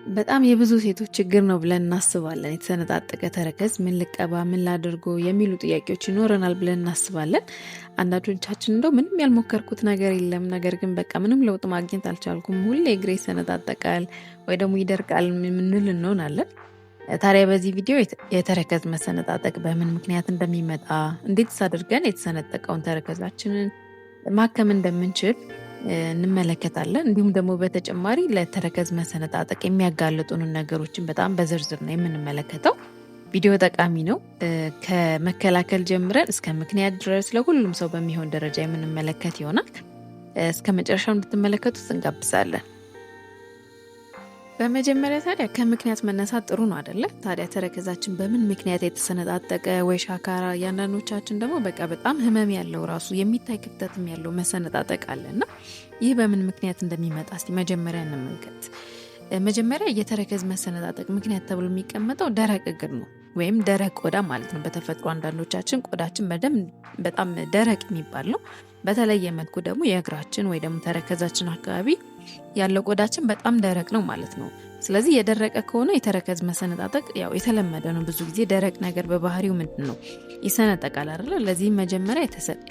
በጣም የብዙ ሴቶች ችግር ነው ብለን እናስባለን። የተሰነጣጠቀ ተረከዝ ምን ልቀባ፣ ምን ላድርጎ የሚሉ ጥያቄዎች ይኖረናል ብለን እናስባለን። አንዳንዶቻችን እንደው ምንም ያልሞከርኩት ነገር የለም፣ ነገር ግን በቃ ምንም ለውጥ ማግኘት አልቻልኩም፣ ሁሌ እግሬ ይሰነጣጠቃል ወይ ደግሞ ይደርቃል የምንል እንሆናለን። ታዲያ በዚህ ቪዲዮ የተረከዝ መሰነጣጠቅ በምን ምክንያት እንደሚመጣ፣ እንዴትስ አድርገን የተሰነጠቀውን ተረከዛችንን ማከም እንደምንችል እንመለከታለን። እንዲሁም ደግሞ በተጨማሪ ለተረከዝ መሰነጣጠቅ የሚያጋልጡንን ነገሮችን በጣም በዝርዝር ነው የምንመለከተው። ቪዲዮ ጠቃሚ ነው። ከመከላከል ጀምረን እስከ ምክንያት ድረስ ለሁሉም ሰው በሚሆን ደረጃ የምንመለከት ይሆናል። እስከ መጨረሻው እንድትመለከቱት እንጋብዛለን። በመጀመሪያ ታዲያ ከምክንያት መነሳት ጥሩ ነው አደለ? ታዲያ ተረከዛችን በምን ምክንያት የተሰነጣጠቀ ወይ ሻካራ፣ የአንዳንዶቻችን ደግሞ በቃ በጣም ህመም ያለው ራሱ የሚታይ ክፍተትም ያለው መሰነጣጠቅ አለና ይህ በምን ምክንያት እንደሚመጣ እስቲ መጀመሪያ እንመልከት። መጀመሪያ የተረከዝ መሰነጣጠቅ ምክንያት ተብሎ የሚቀመጠው ደረቅ እግር ነው ወይም ደረቅ ቆዳ ማለት ነው። በተፈጥሮ አንዳንዶቻችን ቆዳችን በደንብ በጣም ደረቅ የሚባል ነው። በተለየ መልኩ ደግሞ የእግራችን ወይ ደግሞ ተረከዛችን አካባቢ ያለው ቆዳችን በጣም ደረቅ ነው ማለት ነው። ስለዚህ የደረቀ ከሆነ የተረከዝ መሰነጣጠቅ ያው የተለመደ ነው። ብዙ ጊዜ ደረቅ ነገር በባህሪው ምንድን ነው ይሰነጠቃል አይደለ? ለዚህም መጀመሪያ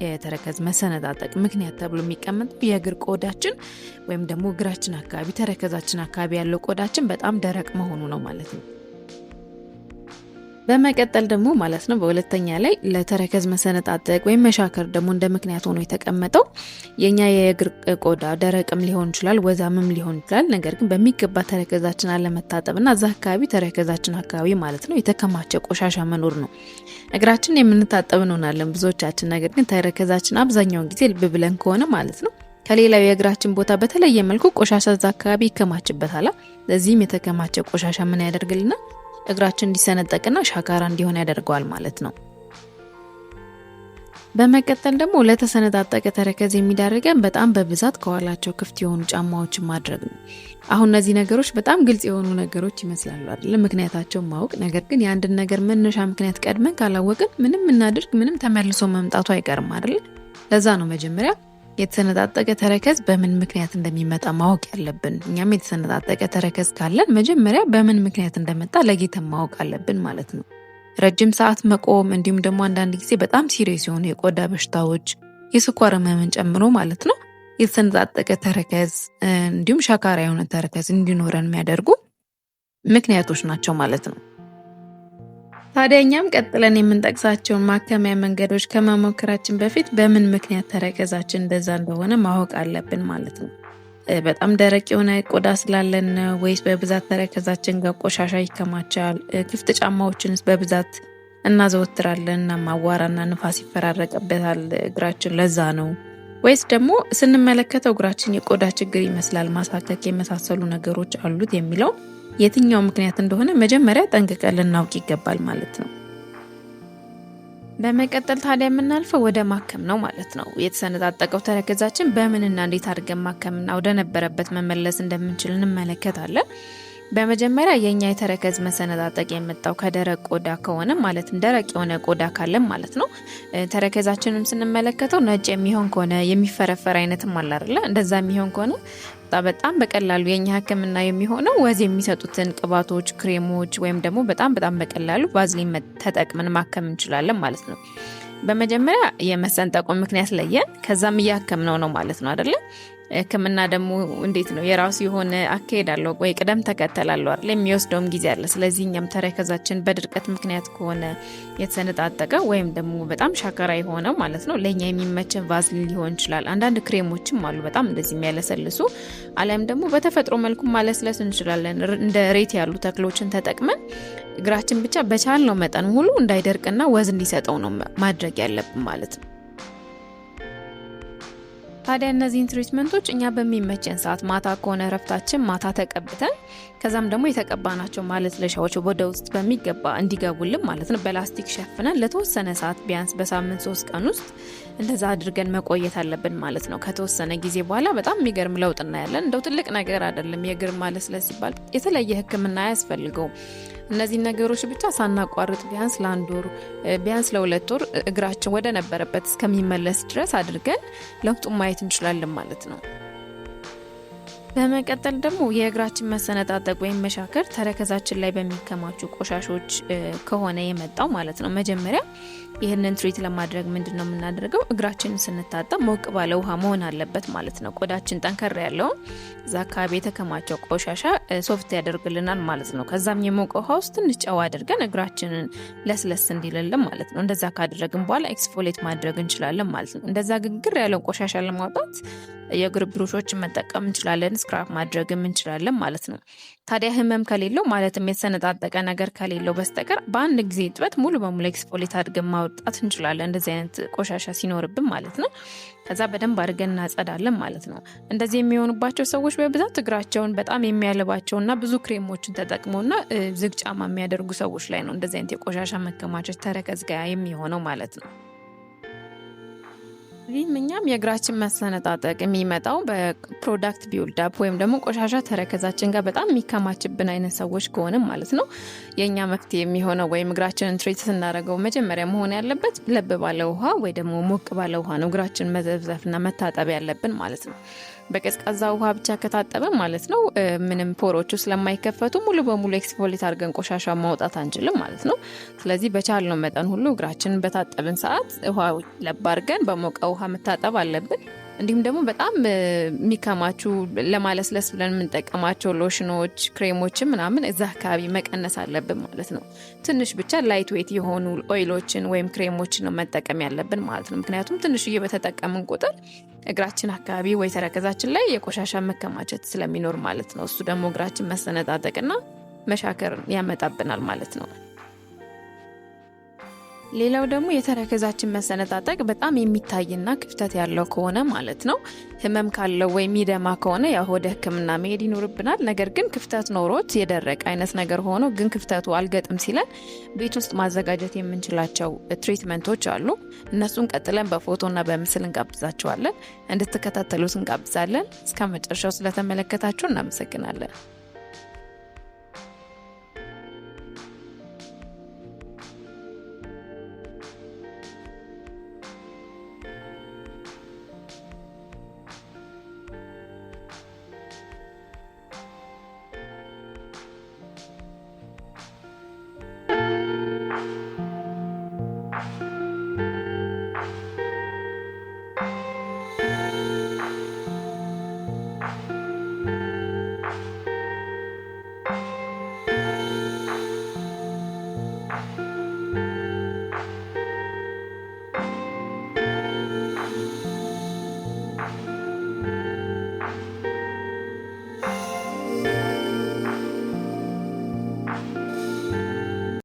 የተረከዝ መሰነጣጠቅ ምክንያት ተብሎ የሚቀመጠው የእግር ቆዳችን ወይም ደግሞ እግራችን አካባቢ ተረከዛችን አካባቢ ያለው ቆዳችን በጣም ደረቅ መሆኑ ነው ማለት ነው። በመቀጠል ደግሞ ማለት ነው በሁለተኛ ላይ ለተረከዝ መሰነጣጠቅ ወይም መሻከር ደግሞ እንደ ምክንያት ሆኖ የተቀመጠው የኛ የእግር ቆዳ ደረቅም ሊሆን ይችላል፣ ወዛምም ሊሆን ይችላል። ነገር ግን በሚገባ ተረከዛችን አለመታጠብና እዛ አካባቢ ተረከዛችን አካባቢ ማለት ነው የተከማቸ ቆሻሻ መኖር ነው። እግራችን የምንታጠብ እንሆናለን ብዙዎቻችን። ነገር ግን ተረከዛችን አብዛኛውን ጊዜ ልብ ብለን ከሆነ ማለት ነው ከሌላው የእግራችን ቦታ በተለየ መልኩ ቆሻሻ እዛ አካባቢ ይከማችበታል። ለዚህም የተከማቸ ቆሻሻ ምን ያደርግልናል? እግራችን እንዲሰነጠቅና ሻካራ እንዲሆን ያደርገዋል ማለት ነው። በመቀጠል ደግሞ ለተሰነጣጠቀ ተረከዝ የሚዳርገን በጣም በብዛት ከኋላቸው ክፍት የሆኑ ጫማዎችን ማድረግ ነው። አሁን እነዚህ ነገሮች በጣም ግልጽ የሆኑ ነገሮች ይመስላሉ አይደለ? ምክንያታቸውን ማወቅ። ነገር ግን የአንድን ነገር መነሻ ምክንያት ቀድመን ካላወቅን ምንም እናድርግ ምንም ተመልሶ መምጣቱ አይቀርም አይደለ? ለዛ ነው መጀመሪያ የተሰነጣጠቀ ተረከዝ በምን ምክንያት እንደሚመጣ ማወቅ ያለብን። እኛም የተሰነጣጠቀ ተረከዝ ካለን መጀመሪያ በምን ምክንያት እንደመጣ ለይተን ማወቅ አለብን ማለት ነው። ረጅም ሰዓት መቆም እንዲሁም ደግሞ አንዳንድ ጊዜ በጣም serious የሆኑ የቆዳ በሽታዎች የስኳር ህመምን ጨምሮ ማለት ነው የተሰነጣጠቀ ተረከዝ እንዲሁም ሻካራ የሆነ ተረከዝ እንዲኖረን የሚያደርጉ ምክንያቶች ናቸው ማለት ነው። ታዲያ እኛም ቀጥለን የምንጠቅሳቸውን ማከሚያ መንገዶች ከመሞከራችን በፊት በምን ምክንያት ተረከዛችን እንደዛ እንደሆነ ማወቅ አለብን ማለት ነው። በጣም ደረቅ የሆነ ቆዳ ስላለን ነው ወይስ በብዛት ተረከዛችን ጋር ቆሻሻ ይከማቻል? ክፍት ጫማዎችንስ በብዛት እናዘወትራለን እና አቧራና ንፋስ ይፈራረቅበታል እግራችን፣ ለዛ ነው ወይስ ደግሞ ስንመለከተው እግራችን የቆዳ ችግር ይመስላል፣ ማሳከክ የመሳሰሉ ነገሮች አሉት የሚለው የትኛው ምክንያት እንደሆነ መጀመሪያ ጠንቅቀን ልናውቅ ይገባል ማለት ነው። በመቀጠል ታዲያ የምናልፈው ወደ ማከም ነው ማለት ነው። የተሰነጣጠቀው ተረከዛችን በምንና እንዴት አድርገን ማከምና ወደ ነበረበት መመለስ እንደምንችል እንመለከታለን። በመጀመሪያ የኛ የተረከዝ መሰነጣጠቅ የመጣው ከደረቅ ቆዳ ከሆነ ማለትም ደረቅ የሆነ ቆዳ ካለን ማለት ነው። ተረከዛችንም ስንመለከተው ነጭ የሚሆን ከሆነ የሚፈረፈር አይነትም አለ አይደለ? እንደዛ የሚሆን ከሆነ በጣም በቀላሉ የኛ ሕክምና የሚሆነው ወዝ የሚሰጡትን ቅባቶች፣ ክሬሞች ወይም ደግሞ በጣም በጣም በቀላሉ ቫዝሊን ተጠቅመን ማከም እንችላለን ማለት ነው። በመጀመሪያ የመሰንጠቁን ምክንያት ለየን፣ ከዛም እያከምነው ነው ማለት ነው አይደለ? ሕክምና ደግሞ እንዴት ነው የራሱ የሆነ አካሄድ አለው ወይ ቅደም ተከተል አለው አይደል? የሚወስደውም ጊዜ አለ። ስለዚህ እኛም ተረከዛችን በድርቀት ምክንያት ከሆነ የተሰነጣጠቀ ወይም ደግሞ በጣም ሻካራ የሆነ ማለት ነው ለእኛ የሚመችን ቫዝሊን ሊሆን ይችላል። አንዳንድ ክሬሞችም አሉ በጣም እንደዚህ የሚያለሰልሱ፣ አሊያም ደግሞ በተፈጥሮ መልኩ ማለስለስ እንችላለን። እንደ ሬት ያሉ ተክሎችን ተጠቅመን እግራችን ብቻ በቻልነው መጠን ሁሉ እንዳይደርቅና ወዝ እንዲሰጠው ነው ማድረግ ያለብን ማለት ነው። ታዲያ እነዚህን treatment ኦች እኛ በሚመቸን ሰዓት ማታ ከሆነ እረፍታችን ማታ ተቀብተን ከዛም ደግሞ የተቀባናቸው ማለስለሻዎች ወደ ውስጥ በሚገባ እንዲገቡልን ማለት ነው በላስቲክ ሸፍነን ለተወሰነ ሰዓት ቢያንስ በሳምንት 3 ቀን ውስጥ እንደዛ አድርገን መቆየት አለብን ማለት ነው። ከተወሰነ ጊዜ በኋላ በጣም የሚገርም ለውጥ እናያለን። እንደው ትልቅ ነገር አይደለም። የእግር ማለስለስ ሲባል የተለየ ሕክምና አያስፈልገውም። እነዚህ ነገሮች ብቻ ሳናቋርጥ ቢያንስ ለአንድ ወር ቢያንስ ለ2 ወር እግራችን ወደ ነበረበት እስከሚመለስ ድረስ አድርገን ለውጡን ማየት እንችላለን ማለት ነው። በመቀጠል ደግሞ የእግራችን መሰነጣጠቅ ወይም መሻከር ተረከዛችን ላይ በሚከማቹ ቆሻሾች ከሆነ የመጣው ማለት ነው። መጀመሪያ ይህንን treat ለማድረግ ምንድን ነው የምናደርገው? እግራችንን ስንታጠብ ሞቅ ባለ ውሃ መሆን አለበት ማለት ነው። ቆዳችን ጠንከር ያለውን እዛ አካባቢ የተከማቸው ቆሻሻ soft ያደርግልናል ማለት ነው። ከዛም የሞቀ ውሃ ውስጥ ትንሽ ጨው አድርገን እግራችንን ለስለስ እንዲልልን ማለት ነው። እንደዛ ካደረግን በኋላ exfoliate ማድረግ እንችላለን ማለት ነው። እንደዛ ግግር ያለውን ቆሻሻ ለማውጣት የእግር ብሩሾችን መጠቀም እንችላለን፣ scrub ማድረግም እንችላለን ማለት ነው። ታዲያ ህመም ከሌለው፣ ማለትም የተሰነጣጠቀ ነገር ከሌለው በስተቀር፣ በአንድ ጊዜ እጥበት ሙሉ በሙሉ exfoliate አድርገን ማውጣት እንችላለን፣ እንደዚህ አይነት ቆሻሻ ሲኖርብን ማለት ነው። ከዛ በደንብ አድርገን እናጸዳለን ማለት ነው። እንደዚህ የሚሆኑባቸው ሰዎች በብዛት እግራቸውን በጣም የሚያልባቸውና ብዙ ክሬሞችን ተጠቅመውና ዝግ ጫማ የሚያደርጉ ሰዎች ላይ ነው እንደዚህ አይነት የቆሻሻ መከማቸት ተረከዝ ጋር የሚሆነው ማለት ነው። ይህም እኛም የእግራችን መሰነጣጠቅ የሚመጣው በ product build up ወይም ደግሞ ቆሻሻ ተረከዛችን ጋር በጣም የሚከማችብን አይነት ሰዎች ከሆንም ማለት ነው፣ የእኛ መፍትሄ የሚሆነው ወይም እግራችንን treat ስናደርገው መጀመሪያ መሆን ያለበት ለብ ባለ ውሃ ወይ ደግሞ ሞቅ ባለ ውሃ ነው እግራችንን መዘፍዘፍና መታጠብ ያለብን ማለት ነው። በቀዝቃዛ ውሃ ብቻ ከታጠበ ማለት ነው ምንም pore ኦቹ ስለማይከፈቱ ሙሉ በሙሉ exfoliate አድርገን ቆሻሻ ማውጣት አንችልም ማለት ነው። ስለዚህ በቻልነው መጠን ሁሉ እግራችንን በታጠብን ሰዓት ውሃ ለብ አድርገን በሞቀ ውሃ መታጠብ አለብን። እንዲሁም ደግሞ በጣም የሚከማቹ ለማለስለስ ብለን የምንጠቀማቸው ሎሽኖች፣ ክሬሞችን ምናምን እዛ አካባቢ መቀነስ አለብን ማለት ነው። ትንሽ ብቻ light weight የሆኑ oil ኦችን ወይም ክሬሞችን ነው መጠቀም ያለብን ማለት ነው። ምክንያቱም ትንሽዬ በተጠቀምን ቁጥር እግራችን አካባቢ ወይ ተረከዛችን ላይ የቆሻሻ መከማቸት ስለሚኖር ማለት ነው። እሱ ደግሞ እግራችን መሰነጣጠቅና መሻከር ያመጣብናል ማለት ነው። ሌላው ደግሞ የተረከዛችን መሰነጣጠቅ በጣም የሚታይና ክፍተት ያለው ከሆነ ማለት ነው፣ ህመም ካለው ወይም የሚደማ ከሆነ ያው ወደ ሕክምና መሄድ ይኖርብናል። ነገር ግን ክፍተት ኖሮት የደረቀ አይነት ነገር ሆኖ ግን ክፍተቱ አልገጥም ሲለን ቤት ውስጥ ማዘጋጀት የምንችላቸው treatment ኦች አሉ። እነሱን ቀጥለን በፎቶና በምስል እንጋብዛችኋለን። እንድትከታተሉት እንጋብዛለን። እስከ መጨረሻው ስለተመለከታችሁ እናመሰግናለን።